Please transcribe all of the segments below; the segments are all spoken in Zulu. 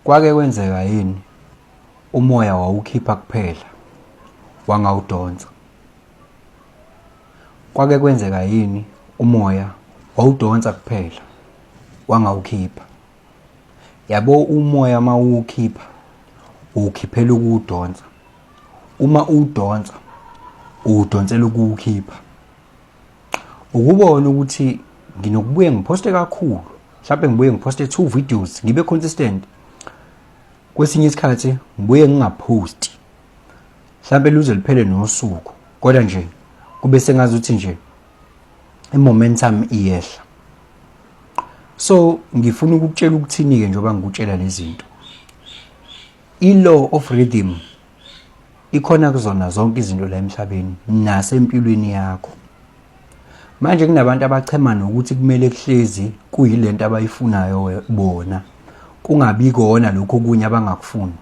Kwake kwenzeka yini umoya wawukhipha kuphela wangawudonsa? Kwake kwenzeka yini umoya wawudonsa kuphela wangawukhipha? Yabo umoya uma uwukhipha uwukhiphela ukuwudonsa. Uma uwudonsa uwudonsela ukuwukhipha. Ukubona ukuthi nginokubuye ngiphoste kakhulu, mhlawumbe ngibuye ngiphoste 2 videos, ngibe consistent. Kwesinye isikhathi ngibuye ngingaphosti, mhlawumbe luze luphele nosuku, kodwa nje kube sengazuthi nje i-momentum iyehla. So ngifuna ukukutshela ukuthini-ke njengoba ngikutshela lezi zinto? I-law of rhythm ikhona kuzona zonke izinto la emhlabeni nasempilweni yakho. Manje kunabantu abachema nokuthi kumele kuhlezi kuyilento abayifunayo bona, kungabi kona lokho okunye abangakufuni.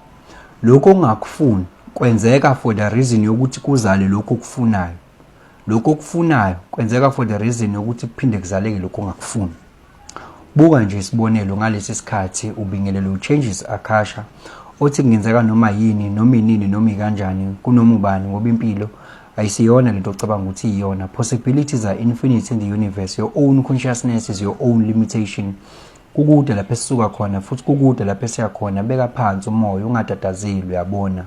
Lokho ongakufuni kwenzeka for the reason yokuthi kuzale lokho okufunayo. Lokho okufunayo kwenzeka for the reason yokuthi kuphinde kuzaleke lokho ongakufuni. Buka nje isibonelo, ngalesi sikhathi ubingelelo uChanges Akasha othi kungenzeka noma yini, noma inini, noma ikanjani, kunoma ubani, ngoba impilo ayisiyona lento ocabanga ukuthi iyona. Possibilities are infinite in the universe. Your own consciousness is your own limitation. Kukude lapho esisuka khona futhi kukude lapho esiya khona. Beka phansi umoya, ungatatazeli, uyabona.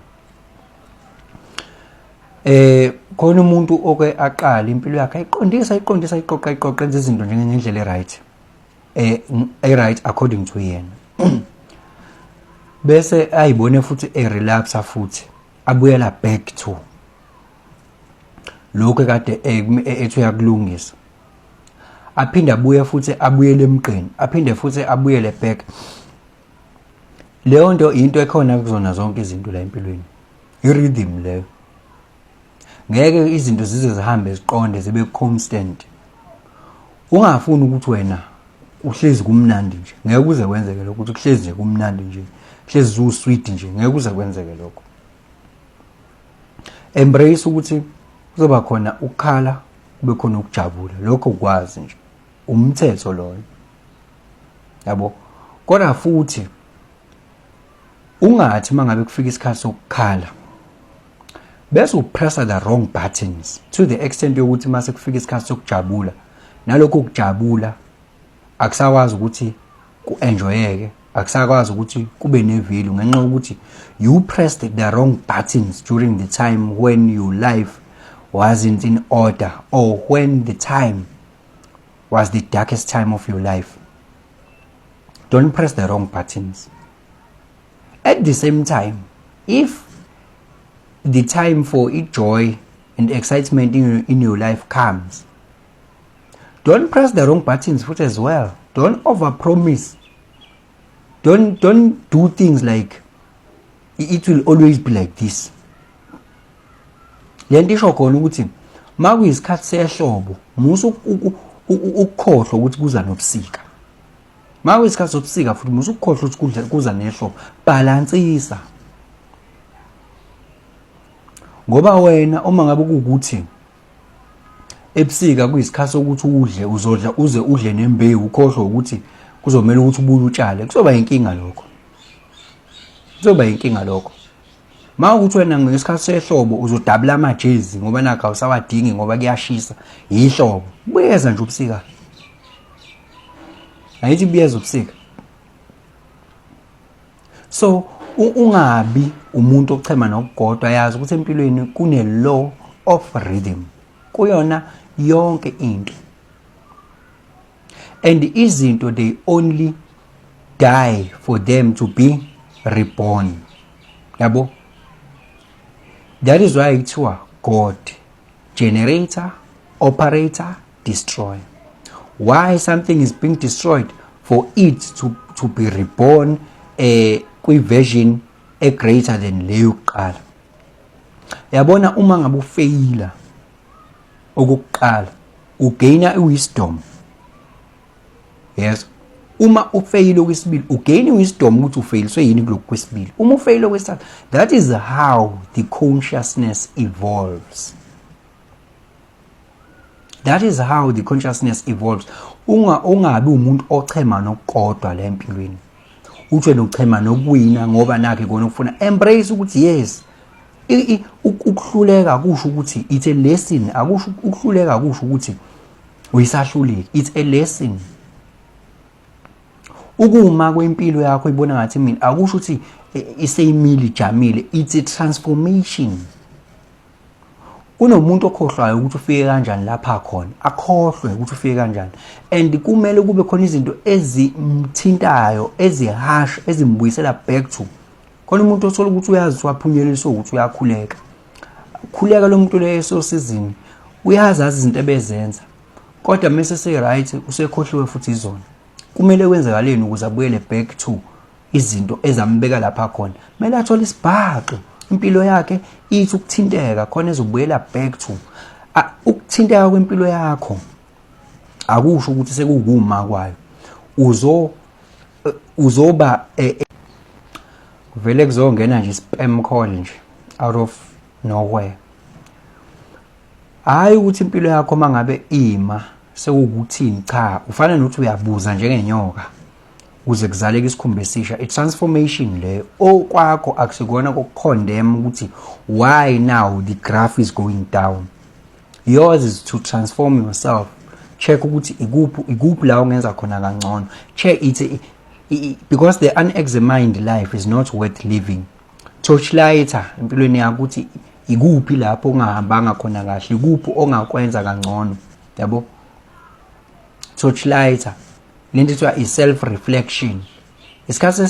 Khona umuntu oke aqala impilo yakhe, ayiqondisa, ayiqondisa, ayiqoqa, ayiqoqa, enza izinto njengendlela e-right, e-right according to yena, bese ayibone futhi e-relapse futhi abuyela back to lokho kade ethi uyakulungisa, aphinde abuye futhi abuyele emgqeni, aphinde futhi abuyele back. Leyo nto into ekhona kuzona zonke izinto la empilweni, i-rhythm leyo. Ngeke izinto zize zihambe ziqonde, zibe constant. Ungafuni ukuthi wena uhlezi kumnandi nje, ngeke kuze kwenzeke lokho, ukuthi kuhlezi nje kumnandi nje, kuhlezi u-sweet nje, ngeke kuze kwenzeke lokho. Embrace ukuthi kuzoba khona ukukhala, kube khona ukujabula. Lokho ukwazi nje, umthetho loyo, yabo. Kodwa futhi ungathi mangabe kufika isikhathi sokukhala bese upressa the wrong buttons to the extent yokuthi mase kufika isikhathi sokujabula, nalokho kujabula akusakwazi ukuthi ku-enjoyeke, akusakwazi ukuthi kube ne-value, ngenxa yokuthi you pressed the wrong buttons during the time when your life wasn't in order or when the time was the darkest time of your life. Don't press the wrong buttons. At the same time, if the time for joy and excitement in your life comes, don't press the wrong buttons futhi as well. Don't overpromise. Don't do things like it will always be like this. Le nto isho khona ukuthi makuyisikhathi sehlobo, musa ukukhohlwa ukuthi kuza nobusika. Makuyisikhathi sobusika futhi, musa ukukhohlwa ukuthi kuza nehlobo. Balansisa, ngoba wena uma ngabe kuwukuthi ebusika kuyisikhathi sokuthi udle, uzodla uze udle nembewu, ukhohlwe ukuthi kuzomela ukuthi ubuye utshale, kuzoba inkinga lokho, kuzoba inkinga lokho. Ma ukuthi wena ngesikhathi sehlobo uzodabula amajezi ngoba nakho awusawadingi ngoba kuyashisa, yihlobo, buyeza nje ubusika, ayithi buyeza ubusika. So ungabi umuntu ochema nokugodwa. Yazi ukuthi empilweni kune law of rhythm kuyona yonke into, and izinto, they only die for them to be reborn, yabo. That is why kuthiwa God, generator, operator, destroyer. Why something is being destroyed? For it to be reborn kwi-version e greater than leyo yokuqala. Yabona, uma ngabe ufeyila okokuqala, ugaina iwisdom. Yes, uma ufeyile okwesibili, ugain iwisdom ukuthi ufayiliswe yini kulokhu kwesibili. Uma ufeyile okwesithathu, that is how the consciousness evolves. That is how the consciousness evolves. Ungabi umuntu ochema nokukodwa la empilweni. Uthi wena uchema nokuwina ngoba nakhe kona ukufuna. Embrace ukuthi yes, ukuhluleka kusho ukuthi it's a lesson. Akusho ukuhluleka kusho ukuthi uyisahluleki. It's a lesson. Ukuma kwempilo yakho ibona ngathi mina akusho ukuthi iseyimile, ijamile. It's a transformation. Kunomuntu okhohlwayo ukuthi ufike kanjani lapha khona, akhohlwe ukuthi ufike kanjani, and kumele kube khona izinto ezimthintayo, ezi-harsh, ezimbuyisela back to khona. Umuntu othola ukuthi uyazi ukuthi waphunyeleliswa ukuthi uyakhuleka, khuleka lo muntu leyo esosizini, uyazazi izinto ebezenza, kodwa mase se-right usekhohliwe futhi izona. Kumele kwenzakaleni ukuze abuyele back to izinto ezambeka lapha khona? Kumele athole isibhaxo, impilo yakhe ithi ukuthinteka khona ezobuyela back to ukuthinteka kwempilo yakho. Akusho ukuthi sekukuma kwayo, uzoba vele kuzongena nje spam call nje out of nowhere. Hayi, ukuthi impilo yakho mangabe ima sekuwukuthini, cha, ufana nokuthi uyabuza njengenyoka ukuze kuzaleke isikhumba esisha. I-transformation leyo okwakho, akusikona koku-condemn ukuthi why now the graph is going down. Yours is to transform yourself. Check ukuthi ikuphi, ikuphi la ongenza khona kangcono. Check it, because the unexamined life is not worth living. Torchlighter empilweni yakho ukuthi ikuphi lapho ongahambanga khona kahle, ikuphi ongakwenza kangcono, yabo. Torchlighter lento ethiwa i-self reflection. Isikhathi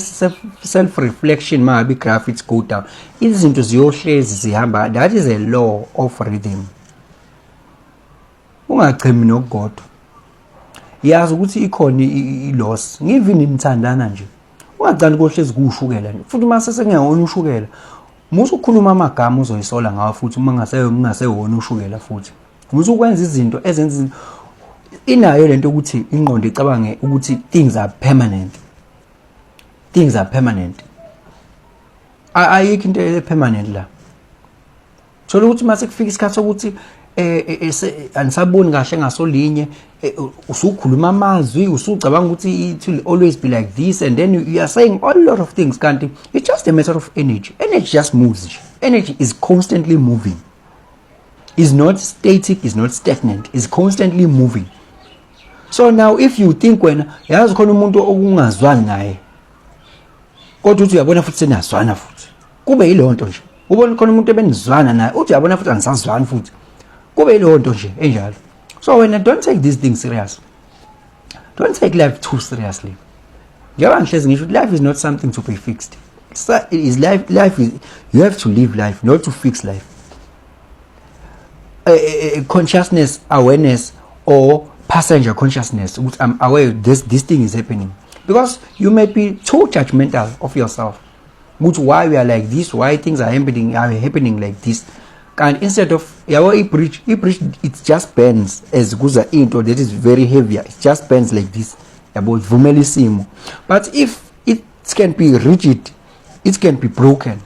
self reflection, mangabe i-graph it's go down, izinto ziyohlezi zihamba. That is a law of rhythm. Ungachemi nokugodwa, yazi ukuthi ikhona i-loss. Ngivini nithandana nje, ungacani kohlezi kuwushukela nje futhi. Uma sesengewona ushukela, musu ukukhuluma amagama uzoyisola ngawo futhi. Uma ngasewona ushukela futhi, musu ukwenza izinto ezenza inayo lento ukuthi ingqondo icabange ukuthi things are permanent. Things are permanent. Ayikho into e-permanent la. Thola ukuthi mase kufika isikhathi sokuthi anisaboni kahle ngasolinye, usukhuluma amazwi, usucabanga ukuthi it will always be like this, and then you are saying a lot of things, kanti it's just a matter of energy. Energy just moves nje. Energy is constantly moving, is not static, is not stagnant, is constantly moving. So now if you think wena yazi khona umuntu okungazwani naye, kodwa uthi uyabona futhi senazwana futhi, kube yileyo nto nje. Ubona khona umuntu ebenizwana naye, uthi uyabona futhi anisazwani futhi, kube yileyo nto nje enjalo. So wena don't take these things serious. Don't take life too seriously. Njengoba ngihlezi ngisho ukuthi life is not something to be fixed. It is life. Life is, you have to live life, not to fix life. Consciousness, awareness or passenger consciousness, ukuthi I'm aware this thing is happening, because you may be too judgmental of yourself ukuthi why we are like this, why things are happening like this. Kanti instead of, yabo, i-bridge, it just bends as kuza into that is very heavier. It just bends like this, yabo, ivumela isimo. But if it can be rigid, it can be broken.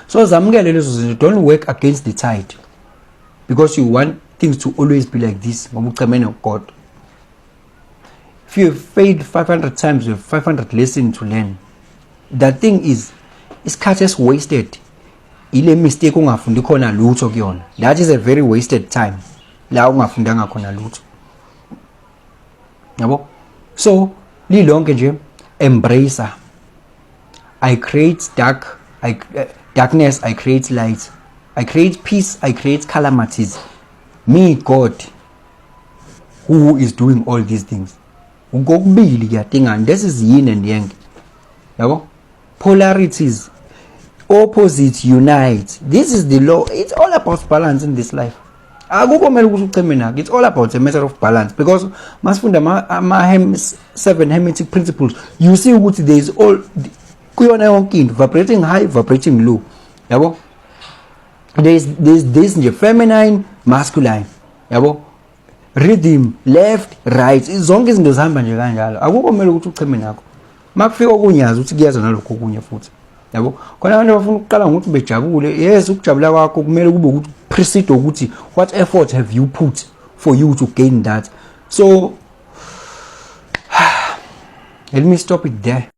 So zamukele lezo zinto. Don't work against the tide because you want things to always be like this ngoba uchemene nokukodwa. If you have failed 500 times, you have 500 lessons to learn. The thing is, isikhathi esi-wasted ile mistake ungafundi khona lutho kuyona. That is a very wasted time la ungafundanga khona lutho, yabo. So lilonke nje, embrace. I create dark, I darkness, I create light, I create peace, I create calamities. Me, God, who is doing all these things. Kokubili kuyadingana. This is yin and yang, yabo. Polarities, opposites unite. This is the law. It's all about balance in this life. Akukho kumele ukuthi ucheme nakho. It's all about a matter of balance, because masifunda ama seven hermetic principles, you see ukuthi there is all kuyona yonke into, vibrating high, vibrating low, yabo. There's this nje feminine, masculine, yabo, rhythm, left, right, zonke izinto zihamba nje kanjalo. Akukho kumele ukuthi ucheme nakho. Makufika okunyazi ukuthi kuyaza nalokho okunye futhi, yabo. Khona abantu abafuna ukuqala ngokuthi bejabule. Yes, ukujabula kwakho kumele kube ukuthi precede ukuthi what effort have you put for you to gain that. So Let me stop it there.